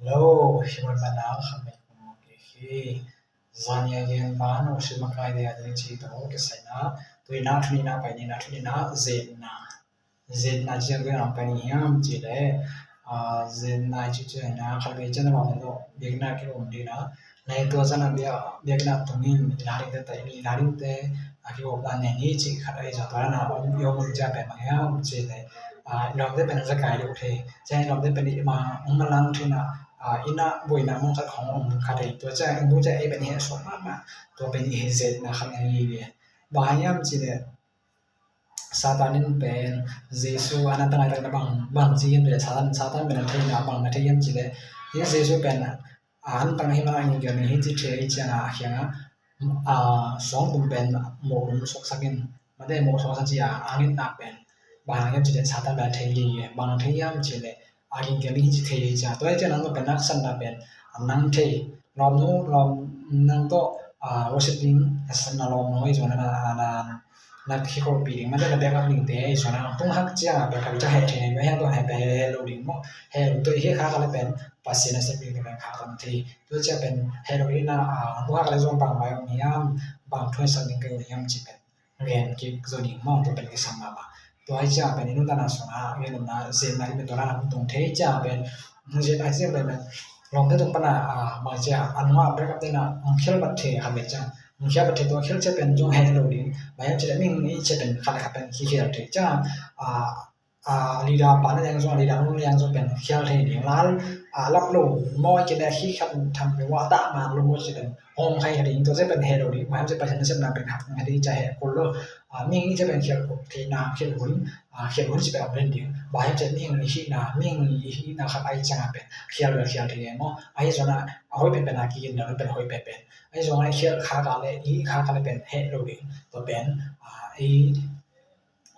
Lo hi hmun khamei hi zaniagen ban worship makai de ading chi to ke saina tuina thunina painina thunina zenna zenna chi ang ang pani hiam chi le zenna chi chu na khalbe chen ma lo biakna ki om dina nai to zana bia biakna tungin laring te tai ni laring te aki op na ne ni chi khat ai za to na om yo mun ja pe ma hiam chi le lom te pen zakai lu the chen lom te pen ni ma ong lang thina ina boina mong khat khong om khat ei to cha indu cha ei pen he so ma ma to pen ni he zet na kham ni ye ba hiam chi le Satanin pen Jesu anan tangai tak na bang bang chi yam le satan satan pen thei na bang na thei yam chi le hi Jesu pen an tang hi ma ni ge ni hi chi the cha na hianga a song tum pen mo rum sok sakin mate mo sok sa chi a angin na pen bang yam chi le satan pen thei li ye bang thei yam chi le agin ke li chi thei cha to cha nang pen nak san na pen nang thei lom nu lom nang to a worshiping san na lom noi zo na na na khi ko pi ding ma na back up ding te zo na tung hak chia pe kha cha he the me he to he pe lo ding mo he lo to hi kha kha le pen pasien se pi pen kha tam thi to cha pen he lo ri na a tung hak le zong bang bai om hiam bang thoi sang ding ke hiam chi pen rian ki zo ding mo to pen ki sang ma ma to ai cha pen inu ta na so na nge na zen na pen to na tung the cha pen zen ai chen pen long te tung pa na a ma cha an ma break up te na ang khel bat the ha me cha ang khel bat the to khel che pen jong he lo ding ma yam che ming ni che pen kha kha pen khi khel the cha a a leader pa na yang zo leader nu yang zo pen khel the ding lal a lap lo mo che na hi khat tham me wa ta ma lo mo che pen hom khai ding to che pen he lo ding ma yam che pa chen sem na pen ha nga ding cha he ko lo a ming che pen khel ko the na khel hun a khel hun chi pen om len ding ba yam che ming ni hi na ming ni hi na khat ai changa pen khial wel khial the mo ai zo na a hoi pen pen a ki na pen hoi pen pen ai zo ai khial kha ka le i kha ka le pen he lo ding to pen a i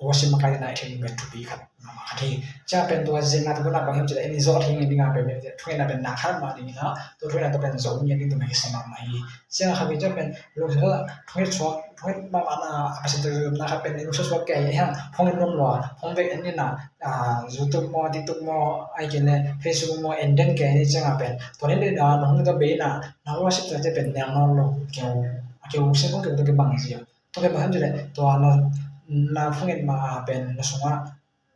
worship makai na thing pen thu pi khat ma ma khat hi cha pen to zin na to na bang hem chile ni zo thing ni nga pe me thwe na pen na khat ma ni na to thwe na to pen zo ni ni to mai sama ma hi cha kha bi cha pen lo sa thwe chok thwe ma ma na a se to na kha pen ni so so ke ha phong nom lo phong ve ni na a youtube mo tiktok mo ai ke ne facebook mo en den ke ni cha nga pen to ni na nong to be na na worship to che pen nang non lo ke ke u se ko ke to ke bang ji to ke bang chile to na na phungin ma pen na sunga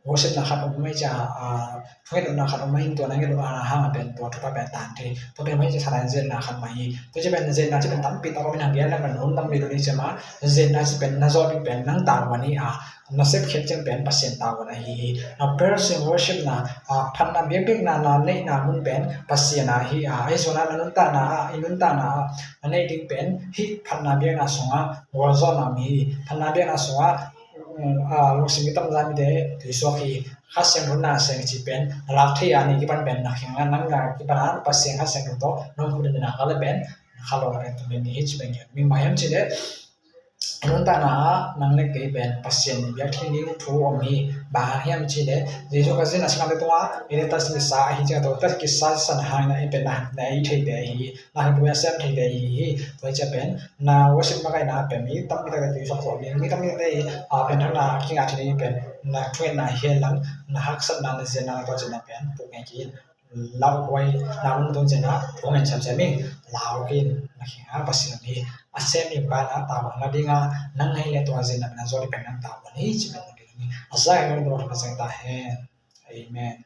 worship na khat om mai cha a phungin na khat om mai to na nge lo a ha pen to thupa pen tan the to pen mai cha saran zen na khat mai to che pen zen na che pen tam pi ta ko min hang ya na man hon tam mi lo ni che ma zen na che pen na zo bi pen nang ta wa ni a na sep khet chen pen pasien ta wa na hi na person worship na a phan na biak biak na na nei na mun pen pasien a hi a ai zo na nun ta na a inun ta na a nei ding pen hi phan na biak na songa war zo na mi phan na biak na songa a lungsim tam zami te tuisok hi kha seng run na seng chi pen lak thei ani ki pan pen na khinga nang ga ki pan an paseng kha seng to nong khu de na ka le pen khalo la pen tu ni hi chi pen mi mayam chi le Anun ta na nang le kei pen pasien ni biak thin ding thu om hi ba hiam chi le Jesu ka zin asing le tonga ene ta sin sa hi cha to ta ki sa san ha na e pen na na i thei te hi na hi pu sem thei te hi hi to cha pen na worship ma kai na pen mi tam mi ta ka tu sok so mi mi tam mi te a pen thang na ki nga thini pen na thuen na he lang na hak sat na na zen na to chen na pen pu ngai ki lau huai na mun tung chen na thong en cham chami lau kin na khi ha pasin mi asem mi pa na ta na dinga nang ngai le to zen na na zo pen na ta ni chi pen ni azai no do ta sang ta he. Amen.